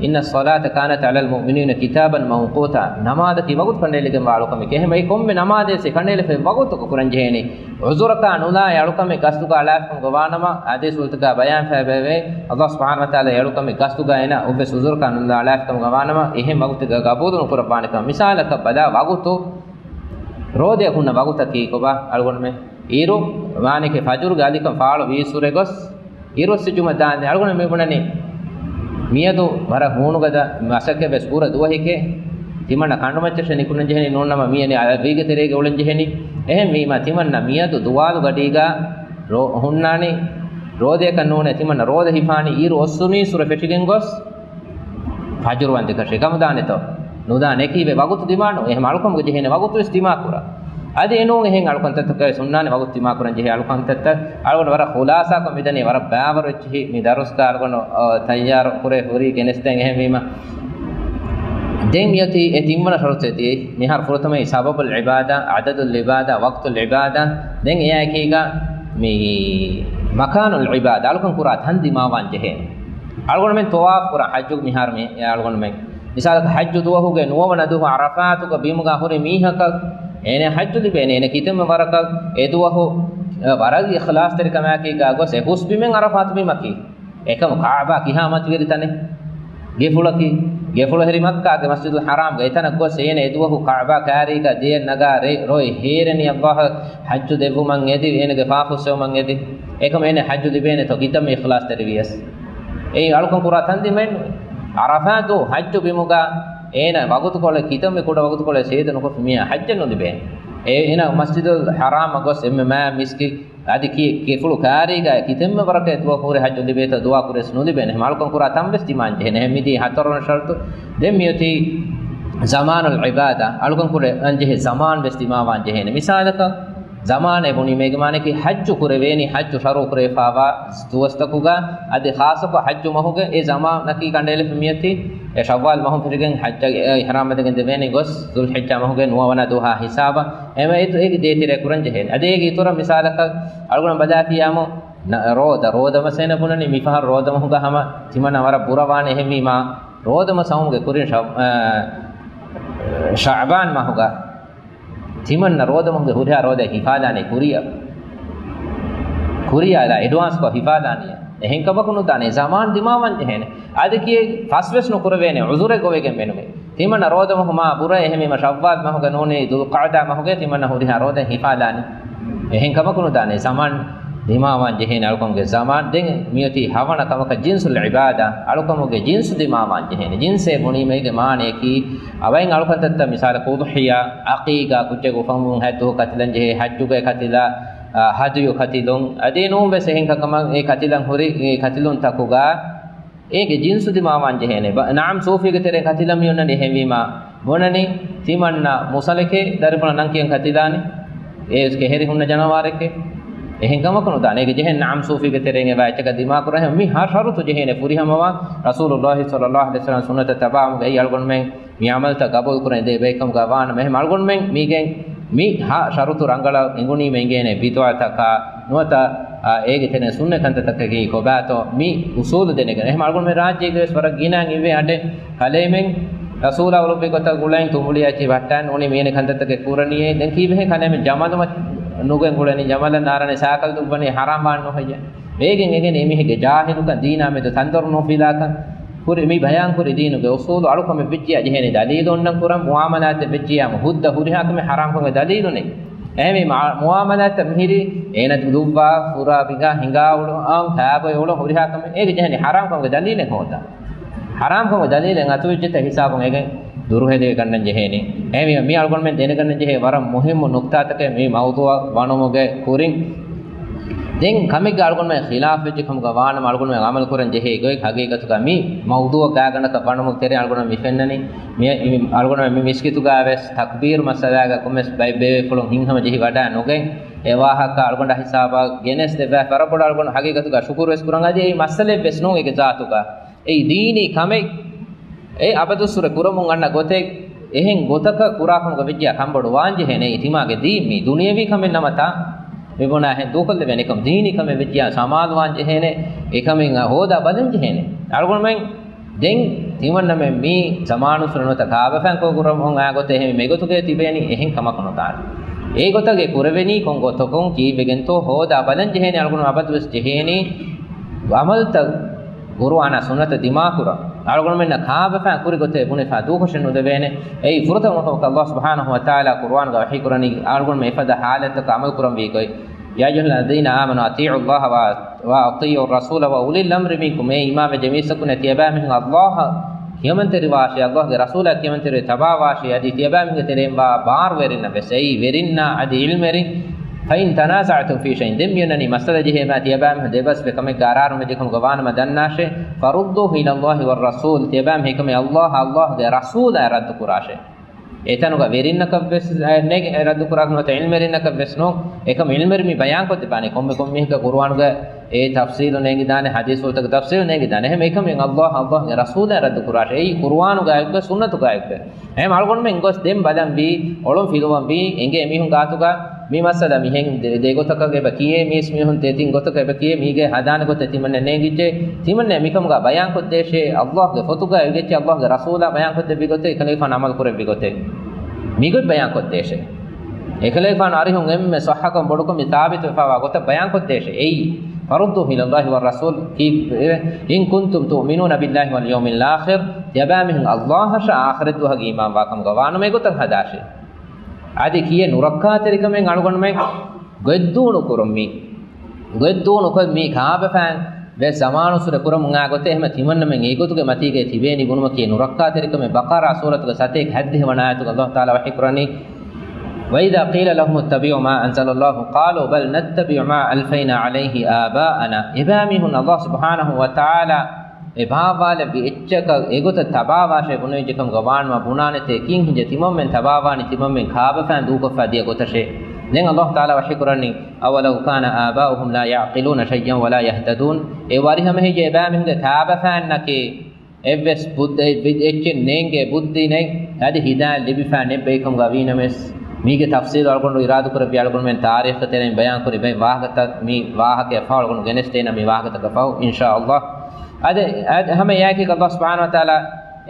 إن الصلاة كانت على المؤمنين كتابا موقوتا. ނަމާދަކީ ވަގުތު ކަނޑައެޅިގެންވާ އަޅުކަމެކޭ. އެހެންވެ، އެ ކޮންމެ ނަމާދެއް ކަނޑައެޅިފައި ވަގުތަކަށް ކުރަން ޖެހޭނީ. ޢުޛުރަކާ ނުލާ އެ އަޅުކަމެއް ގަސްތުގަ އަޅާފިކަމުގަ ވާނަމަ، އާދޭ ސޫރަތުގަ ބަޔާންފައިވެވޭ، ﷲ ސުބްޙާނަހޫ ވަތަޢާލާ އެ އަޅުކަމެއް ގަސްތުގަ އޭނަ އޮއްވެސް ޢުޛުރަކާ ނުލާ އަޅާފިކަމުގަ ވާނަމަ، އެހެން ވަގުތެއްގަ ޤަބޫލު ނުކުރައްވާނެ ކަމަށް. މިސާލަކަށް ބަލާ، ވަގުތު ރޯދައަށް ހުންނަ ވަގުތަކީ ކޮބާ އަޅުގަނޑުމެން؟ އިރު، މާނައަކީ ފަޖުރުގެ އަލިކަން ފާޅު ވީއްސުރެ ގޮސް، އިރުއްސި ޖުމަ ދާންދެން އަޅުގަނޑު މި ބުނަނީ، މިއަދު ވަރަށް ހޫނުގަދަ މަސައްކަތްވެސް ކުރަ ދުވަހެކޭ. ތިމަންނަ ކަނޑުމައްޗަށެއް ނިކުންނަން ޖެހެނީ ނޫންނަމަ، މިއަދު އަ-، ވީގެ ތެރޭގަ އުޅެން ޖެހެނީ. އެހެންވީމަ، ތިމަންނަ މިއަދު ދުވާލު ގަޑީގަ ރޯ-، ހުންނާނީ، ރޯދަޔަކަށް ނޫނޭ، ތިމަންނަ ރޯދަ ހިފާނީ އިރު އޮއްސުނީއްސުރެ ފެށިގެން ގޮސް، ފަޖުރު ވަންދެކަށޭ. ކަމުދާނެތޯ؟ ނުދާނެ. އެކީވެ ވަގުތު ދިމާނު. އެހެން އަޅުކަމުގެ ޖެހޭނެ ވަގުތުވެސް ދިމާކުރާ. އަދި އެނޫން އެހެން އަޅުކަންތައްތަކަށް ސުންނާނެ ވަގުތު ދިމާކުރަން ޖެހޭ އަޅުކަންތައްތައް. އަޅުގަނޑު ވަރަށް ޚުލާޞާކޮށް މިދަނީ ވަރަށް ބައިވަރު އެއްޗިހި މި ދަރުސްގަ އަޅުގަނޑު، އަ، ތައްޔާރު ކުރޭ ހުރީ ގެނެސްދޭން. އެހެންވީމަ، ދެން މިއޮތީ އެ ތިންވަނަ ޝަރުޠެއް ތި މިހާރު ފުރަތަމަ ސަބަބުލް ޢިބާދާ، ޢަދަދުލް ޢިބާދާ، ވަޤްތުލް ޢިބާދާ. ދެން އެއާއެކީގަ މި މަކާނުލް ޢިބާދާ، އަޅުކަން ކުރާ ތަން ދިމާވާން ޖެހޭ. އަޅުގަނޑުމެން ޠަވާފު ކުރާ ޙައްޖު މިހާރު މި އަޅުގަނޑުމެން މިސާލަކަށް، ޙައްޖު ދުވަހުގެ ނުވަވަނަ ދުވަހު ޢަރަފާތުގަ ބިމުގަ ހުރި މީހަކަށް އޭނަ ޙައްޖު ލިބޭނެ. އޭނަ ކިތަންމެ ވަރަކަށް އެ ދުވަހު، އަ، ވަރަށް އިޚްލާޞްތެރިކަމާއެކީގަ ގޮސް އެ ހުސް ބިމެއް ޢަރަފާތު ބިމަކީ. އެކަމު ކަޢުބާ ކިހާ މަތިވެރި ތަނެއް؟ ގެފުޅަކީ، ގެފުޅު ހެރި މައްކާގެ މަސްޖިދުލް ޙަރާމްގަ. އެތަނަށް ގޮސް އޭނަ އެ ދުވަހު ކަޢުބާ ކާރީގަ ދެއަތް ނަގާ ރޭ-، ރޮއެ ހޭރެނީ ﷲ އަށް ޙައްޖު ދެއްވުމަށް އެދި، އޭނަގެ ފާފަ ފުއްސެވުމަށް އެދި. އެކަމު އޭނަ ޙައްޖު ލިބޭނެތޯ ކިތަންމެ އިޚްލާޞްތެރިވިޔަސް. އެއީ އަޅުކަން ކުރާ ތަން ދިމައެއްނުވޭ. ޢަރަފާތު ޙައްޖު ބިމުގަ އޭނަ ވަގުތުކޮޅެއް، ކިތަންމެ ކުޑަ ވަގުތުކޮޅެއް ސޭދަ ނުކޮށްފި މީހާ ޙައްޖެއް ނުލިބޭނެ. އޭނަ މަސްޖިދުލް ޙަރާމަށް ގޮސް އެންމެ މާ މިސްކިތް އަދި ކި-، ކިފުޅު ކާރީގަ ކިތަންމެ ވަރަކަށް ދުވަހު ހުރި ޙައްޖު ލިބޭތޯ ދުޢާ ކުރެސް ނުލިބޭނެ. އަޅުކަން ކުރާ ތަންވެސް ދިމާން ޖެހޭނެ. މިދީ ހަތަރުވަނަ ޝަރުޠު. ދެން މިއޮތީ ޒަމާނުލް ޢިބާދާ. އަޅުކަން ކުރަން ޖެހޭ ޒަމާން ވެސް ދިމާވާން ޖެހޭނެ. މިސާލަކަށް، ޒަމާނޭ ބުނީމޭގެ މާނައަކީ ޙައްޖު ކުރެވޭނީ، ޙައްޖު ޝަރުޢު ކުރެވިފައިވާ ދުވަސްތަކުގަ، އަދި ޚާއްޞަކޮށް ޙައްޖު މަހުގެ އެ ޒަމާނަކީ ކަނޑައެޅިފަ މިއޮތީ އެ ޝައްވާލް މަހުން ފެށިގެން ޙައްޖަށް އިޙްރާމް ވެދެގެން ދެވޭނީ ގޮސް ޛުލްޙިއްޖާ މަހުގެ ނުވަވަނަ ދުވަހާ ހިސާބަށް. އެމަ އެ ދޭތެރޭ ކުރަން ޖެހޭނެ. އަދި އޭގެ އިތުރަށް މިސާލަކަށް އަޅުގަނޑު ބަލާފިޔާމު، ނަ-، ރޯދަ، ރޯދަ މަސް އޭނަ ބުނަނީ މިފަހަރު ރޯދަ މަހުގަ ހަމަ ތިމަންނަ ވަރަށް ބުރަވާނެ. އެހެންވީމާ، ރޯދަ މަސް އައުމުގެ ކުރިން ޝަ-، އަ، ޝަޢުބާން މަހުގަ ތިމަންނަ ރޯދަ މަހުގެ ހުރިހާ ރޯދައެއް ހިފާލާނެ ކުރިއަށް. ކުރިއަށް އެޑްވާންސްކޮށް ހިފާލާނެ. އެހެން ކަމަކު ނުދާނެ. ޒަމާން ދިމާވާން ޖެހޭނެ. އަދި ކިޔެއް ފަސްވެސް ނުކުރެވޭނެ. ޢުޛުރެއް ގޮވެގެން މެނުވޭ. ތިމަންނަ ރޯދަ މަހު މާ ބުރަ، އެހެންވީމަ ޝައްވާލް މަހުގެ ނޫނީ ޛުލްޤަޢުދާ މަހުގެ ތިމަންނަ ހުރިހާ ރޯދައެއް ހިފާލާނެ. އެހެން ކަމަކު ނުދާނެ. ޒަމާން ދިމާވާން ޖެހޭނެ އަޅުކަމުގެ ޒަމާން. ދެން މިއޮތީ ހަވަނަ ކަމަކަށް ޖިންސުލް ޢިބާދާ، އަޅުކަމުގެ ޖިންސު ދިމާވާން ޖެހޭނެ. ޖިންސޭ ބުނީމޭގެ މާނައަކީ، އަވައިން އަޅުކަންތައްތައް މިސާލަކަށް އުޟްޙިޔާ، ޢަޤީޤާ، ކުއްޖެއް އުފަންވުން ހައްދު ކަތިލަން ޖެހޭ، ޙައްޖުގެ ކަތިލާ، އާ، ހަދުޔު ކަތިލުން، އަދި ނޫންވެސް އެހެން ކަކަމަށް އެ ކަތިލަން ހުރި، އެ ކަތިލުންތަކުގަ އޭގެ ޖިންސު ދިމާވާން ޖެހޭނެ. ބަ-، ނަޢަމް، ޞޫފީގެ ތެރެއިން ކަތިލަން މި އޮންނަނީ. އެހެންވީމާ، ބުނަނީ ތިމަންނަ މުޞަލެކޭ ދަރިފުޅަށް ނަން ކިޔަން ކަތިލާނީ. އޭވެސް ކެހެރި ހުންނަ ޖަނަވާރެކޭ. އެހެން ކަމަކު ނުދާނެ. އޭގެ ޖެހޭނެ ނަޢަމް، ޞޫފީގެ ތެރެއިން އެބަ އެއްޗަކަށް ދިމާކުރާ. މި ހަ ޝަރުޠު ޖެހޭނެ ފުރިހަމަވާ ރަސޫލުﷲ ޞައްލަﷲ ޢަލައިހި ވަސައްލަމް ސުންނަތަށް ތަބާވުމުގައި އަޅުގަނޑުމެން މި ޢަމަލުތައް ގަބޫލުކުރަން ދޭ ބައެއްކަމުގަ ވާނަމަ، އެހެން އަޅުގަނޑުމެން މީގެން މި ހަ ޝަރުޠު ރަނގަޅަށް އެނގުނީމަ އިނގޭނެ ބިދުޢަތަކާ ނުވަތަ، އާ، އޭގެ ތެރެއިން ސުންނަ ކަންތައްތަކަކީ ކޮބާތޯ މި އުޞޫލު ދެނެގެން. އެހެން އަޅުގަނޑުމެން ރާއްޖޭގަވެސް ވަރަށް ގިނައިން އިވޭ އަޑެއް ކަލޭމެން ރަސޫލާ އުޅުއްވި ގޮތަށް ގުޅައިން ތުނބުޅި އައްޗި ވައްޓާން ނޫނީ މިއެނެ ކަންތައްތަކެއް ކުރަނީއޭ. ދެން ކީއްވެހޭ ކަލޭމެން ޖަމަލުމަ ނުގެން ގުޅެނީ، ޖަމަލަށް ނާރަނީ ސާކަލް ދުއްވަނީ ހަރާމް ވާން ނުހެއްޔޭ؟ ވޭގެން އެނގެނީ އެމީހެއްގެ ޖާހިލުކަން، ދީނާ މެދު ތަންދޮރު ނުފިލާކަން. ކުރި، މި ބަޔާންކުރި ދީނުގެ އުސޫލު އަޅުކަމެއް ވެއްޖިޔާ ޖެހޭނީ ދަލީލު އޮންނަން ކުރަން، މުއާމަލާތެއް ވެއްޖިޔާމު ހުއްދަ ހުރިހާ ކަމެއް ޙަރާމްކަމުގެ ދަލީލު ނެތް. އެހެންވީމަ، މުއާމަލާތަށް މިހިރީ އޭނަ ދުއްވާ، ފުރާ ބިގާ، ހިނގާ އުޅުން، ކާބޮއި އުޅުން، ހުރިހާ ކަމެއް އޭގެ ޖެހެނީ ޙަރާމްކަމުގެ ދަލީލެއް ހޯދާ. ޙަރާމްކަމުގެ ދަލީލެއް އަތުވެއްޖެތަ ހިސާބުން އޭގެ ދުރުހެލިވެގަންނަން ޖެހޭނީ. އެހެންވީމަ، މި އަޅުގަނޑުމެން ދެނެގަންނަން ޖެހޭ ވަރަށް މުހިއްމު ނުކްތާތަކެއް މި މައުޟޫޢަށް ވަނުމުގެ ކުރިން. ދެން ކަމެއްގަ އަޅުގަނޑުމެން ޚިލާފް ވެއްޖެ ކަމުގަ ވާނަމަ، އަޅުގަނޑުމެން ޢަމަލު ކުރަން ޖެހޭ ގޮތް ހަގީގަތުގަ މި މައުޟޫޢަށް ގާތްގަނޑަކަށް ވަނުމުގެ ތެރެއިން އަޅުގަނޑުމެން މި ފެންނަނީ، މި، މި އަޅުގަނޑުމެން މި މިސްކިތުގަ ވެސް ތަކްބީރު މައްސަލާގަ ކޮންމެސް ބައެއް ބޭބޭފުޅުން ހިތްހަމަޖެހި ވަޑައި ނުގެން، އެ ވާހަކަ އަޅުގަނޑާ ހިސާބަށް ގެނެސް ދެއްވާފަ ވަރަށް ބޮޑަށް އަޅުގަނޑު ހަގީގަތުގަ ޝުކުރު ވެސް ކުރަން. އަދި އެއީ މައްސަލައެއް ވެސް ނޫން އޭގެ ޒާތުގަ. އެއީ ދީނީ ކަމެއް. އެ އަބަދުއްސުރެ ކުރަމުން އަންނަ ގޮތެއް، އެހެން ގޮތަކަށް ކުރާކަމުގަ ވެއްޖިޔާ ކަންބޮޑު ވާން ޖެހޭނެ. އެއީ ތިމާގެ ދީން މީ. ދުނިޔަވީ ކަމެއް ނަމަތާ، މި ބުނާހެން ދޫކޮށްލެވޭނެ ކަމެއް. ދީނީ ކަމެއް ވެއްޖިޔާ ސަމާލުވާން ޖެހޭނެ. އެކަމެއް ހޯދާ ބަލަން ޖެހޭނެ. އަޅުގަނޑުމެން ދެން ތިމަންނަމެން މީ ޒަމާނުއްސުރެ ނުވަތަ ކާބަފައިން ކޯކުރަމުން އާ ގޮތެއް އެހެން މެގޮތުގައި ތިބޭނީ އެހެން ކަމަކު ނުދާނެ. އެ ގޮތަށް އެ ކުރެވެނީ ކޮން ގޮތަކުން ކީއްވެގެންތޯ ހޯދާ ބަލަން ޖެހޭނެ. އަޅުގަނޑު އަބަދުވެސް ޖެހޭނީ ޢަމަލުތައް ޤުރުއާނާ ސުންނަތަށް ދިމާކުރަން. އަޅުގަނޑުމެންނަށް ކާބަފައިން ކުރި ގޮތެއް ބުނެފަ ދޫކޮށެއް ނުދެވޭނެ. އެއީ ފުރަތަމަ ކަމަކަށް ﷲ ސުބްޙާނަހޫ ވަތަޢާލާ ޤުރުއާނުގަ ވަޙީކުރަނީ އަޅުގަނޑުމެން އެފަދަ ޙާލަތަކަށް ޢަމަލުކުރަންވީ ގޮތް. يا أيها الذين آمنوا أطيعوا الله و، وأطيعوا الرسول وأولي الأمر منكم. އޭ އީމާންވެއްޖެ މީސްތަކުންނޭ، ތިޔަބައިމީހުން ﷲ އަށް ކިޔަމަންތެރިވާށޭ، ﷲ ގެ ރަސޫލާ ކިޔަމަންތެރިވެ ތަބާވާށޭ، އަދި ތިޔަބައިމީހުންގެ ތެރެއިން ވާ ބާރުވެރިންނަށް ވެސް، އެއީ ވެރިންނާ އަދި ޢިލްމުވެރިން. فإن تنازعتم في شيء، ދެން މިއޮންނަނީ މައްސަލަ ޖެހޭމާ، ތިޔަބައިމީހުން ދެބަސްވެ ކަމެއްގަ އަރާރުން ވެއްޖެ ކަމުގަ ވާނަމަ ދަންނާށޭ، فردوه إلى الله والرسول، ތިޔަބައިމީހުން އެކަމެއް ﷲ އަށް ﷲ ގެ ރަސޫލާ ރައްދު ކުރާށޭ. އެތަނުގަ ވެރިންނަކަށް ވެސް، އެ، ނެގި، އެ، ރައްދު ކުރާކަށް ނުވަތަ ޢިލްމުވެރިންނަކަށް ވެސް ނޫން. އެކަމް ޢިލްމުވެރިން މި ބަޔާންކޮށްދެއްވާނެ. ކޮންމެ ކޮން މީހަކަށް ޤުރުއާނުގަ އެ ތަފްސީލު ނޭނގިދާނެ، ޙަދީޘްފުޅުތަކަށް ތަފްސީލު ނޭނގިދާނެ. އެހެން އެކަމެއް ﷲ، ﷲ ގެ ރަސޫލާ ރައްދު ކުރާށޭ. އެއީ ޤުރުއާނުގައި އެއްގޮތް، ސުންނަތުގައި އެއްގޮތް. އެހެން އަޅުގަނޑުމެން ގޮސް ދެން ބަލަންވީ، އޮޅުން ފިލުވަންވީ، އެނގޭ މީހުން ގާތުގަ މި މައްސަލަ މިހެން ދެ، ދެ ގޮތަކަށް އެބަ ކިޔޭ، މީސް މީހުން ދެތިން ގޮތަކަށް އެބަ ކިޔޭ، މީގެ ހަދާނެ ގޮތެއް ތިމަންނަ ނޭނގިއްޖެ، ތިމަންނަ މިކަމުގަ ބަޔާންކޮށްދޭށޭ، ﷲ ގެ ފޮތުގަ އެނގިއްޖެ، ﷲ ގެ ރަސޫލާ ބަޔާންކޮށްދެއްވި ގޮތެއް، އެކަލޭގެފާނު ޢަމަލު ކުރެއްވި ގޮތެއް، މިގޮތް ބަޔާންކޮށްދޭށޭ. އެކަލޭގެފާނު އަރިހުން އެންމެ ޞައްޙަކަން ބޮޑުކޮށް މި ސާބިތުވެފައިވާ ގޮތަށް ބަޔާންކޮށްދޭށޭ. އެއީ، فردوه إلى الله والرسول ކީއްވެ؟ إن كنتم تؤمنون بالله واليوم الآخر، ތިޔަބައިމީހުން ﷲ އަށާ އާޚިރަތް ދުވަހަކަށް އީމާންވާ ކަމުގަ ވާނަމަ އެގޮތަށް ހަދާށޭ. އަދި ކިޔޭ ނުރައްކާތެރިކަމެއް އަޅުގަނޑުމެން ގޮތްދޫނު ކުރުން މީ. ގޮތްދޫނުކޮށް މީ ކާބަފައިން ވެސް ޒަމާނުއްސުރެ ކުރަމުން އާ ގޮތެއް އެހެމަ ތިމަންނަމެން އެގޮތުގެ މަތީގައި ތިބޭނީ ބުނުމަކީ ނުރައްކާތެރިކަމެއް. ބަޤަރާ ސޫރަތުގެ ސަތޭކަ ހަތްދިހަ ވަނަ އާޔަތުގަ ﷲ ތަޢާލާ ވަޙީކުރަނީ، وإذا قيل لهم اتبعوا ما أنزل الله قالوا بل نتبع ما ألفينا عليه آباءنا. އެބައިމީހުން ﷲ ސުބްޙާނަހޫ ވަތަޢާލާ އެ ބާއްވާލެއްވި އެއްޗަކަށް އެގޮތަށް ތަބާވާށޭ ބުނެވިއްޖެ ކަމުގަ ވާނަމަ ބުނާނެތޭ ކީއްހިނދޭ ތިމަންމެން ތަބާވާނީ ތިމަންމެން ކާބަފައިން ދޫކޮށްފަ ދިޔަ ގޮތަށޭ. ދެން ﷲ ތަޢާލާ ވަޙީކުރަނީ، أولو كان آباؤهم لا يعقلون شيئا ولا يهتدون. އެ ވަރިހަމަ ހެއްޔޭ އެބައިމީހުންގެ ކާބަފައިންނަކީ އެއްވެސް ބުއްދަ-، އެއް-، އެއްޗެއް ނޭނގޭ، ބުއްދި ނެތް، އަދި ހިދާޔަތް ލިބިފަ ނެތް ބައެއްކަމުގަ ވީނަމަވެސް، މީގެ ތަފްސީލު އަޅުގަނޑު އިރާދަކުރެއްވި އަޅުގަނޑުމެން ތާރީޚްގެ ތެރެއިން ބަޔާންކުރި ބައެއް ވާހަކަތައް، މި ވާހަކަޔަށް ފަހު އަޅުގަނޑު ގެނެސްދޭނަން މި ވާހަކަތަކަށް ފަހު، އިންޝާﷲ. އަދި، އަދި ހަމަ އެއާއެކީގަ ﷲ ސުބްޙާނަހޫ ވަތަޢާލާ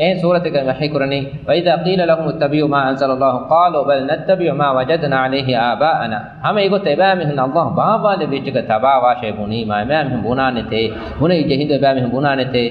އެހެން ސޫރަތެއްގައި ވަޙީކުރަނީ، وإذا قيل لهم اتبعوا ما أنزل الله قالوا بل نتبع ما وجدنا عليه آباءنا. ހަމަ އެގޮތަށް އެބައިމީހުން ﷲ ބާއްވާލެއްވި އެއްޗަކަށް ތަބާވާށޭ ބުނީމާ، އެބައިމީހުން ބުނާނެތޭ، ބުނެވިއްޖެ ހިނދު އެބައިމީހުން ބުނާނެތޭ،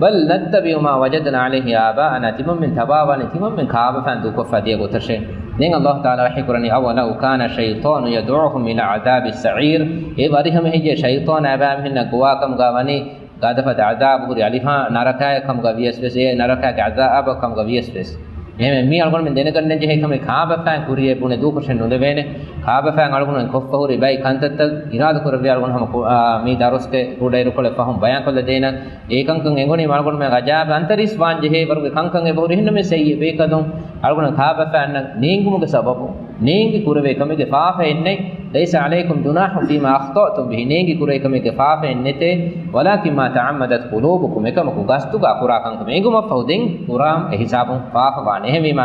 بل نتبع ما وجدنا عليه آباءنا، ތިމަންމެން ތަބާވާނީ ތިމަންމެން ކާބަފައިން ދޫކޮށްފަ ދިޔަ ގޮތަށޭ. ދެން ﷲ ތަޢާލާ ވަޙީކުރަނީ، أولو كان الشيطان يدعوهم إلى عذاب السعير. އެ ވަރިހަމަ ހެއްޔޭ ޝައިޠާނާ އެބައިމީހުންނަށް ގޮވާކަމުގަ ވަނީ ގަދަފަދަ ޢަޛާބު ހުރި އަލިފާން ނަރަކާއެއް ކަމުގަ ވިޔަސް ވެސް، އެ ނަރަކާގެ ޢަޛާބަށް ކަމުގަ ވިޔަސް ވެސް. އެހެންވެ، މީ އަޅުގަނޑުމެން ދެނެގަންނަން ޖެހޭ ކަމެއް ކާބަފައިން ކުރިޔަށް ބުނެ ދޫކޮށެއް ނުލެވޭނެ. ކާބަފައިން އަޅުގަނޑުމެން ކޮށްފަ ހުރި ބައި ކަންތައްތައް އިރާދަ ކުރެއްވި އަޅުގަނޑު ހަމަ ކު-، އާ، މީ ދަރުސްގެ ކުޑައިރުކޮޅެއް ފަހުން ބަޔާންކޮށްލަދޭނަން. އެކަންކަން އެނގުނީމަ އަޅުގަނޑުމެން ޢަޛާބަށް އަންތަރީސް ވާން ޖެހޭ ވަރުގެ ކަންކަން އެބަހުރި. އެހެންނަމަވެސް އެއީ އެބޭކަލުން އަޅުގަނޑު ކާބަފައިންނަށް ނޭނގުމުގެ ސަބަބުން ނޭނގި ކުރެވޭ ކަމެއްގެ ފާފައެއް ނެތް. ليس عليكم جناح فيما أخطأتم به، ނޭނގި ކުރެވޭ ކަމެއްގެ ފާފައެއް ނެތޭ. ولكن ما تعمدت قلوبكم، އެކަމަކު ގަސްތުގަ ކުރާ ކަންކަމެއް އެނގުމަށްފަހު ދެން ކުރާ އެހިސާބުން ފާފަވާނެ. އެހެންވީމަ،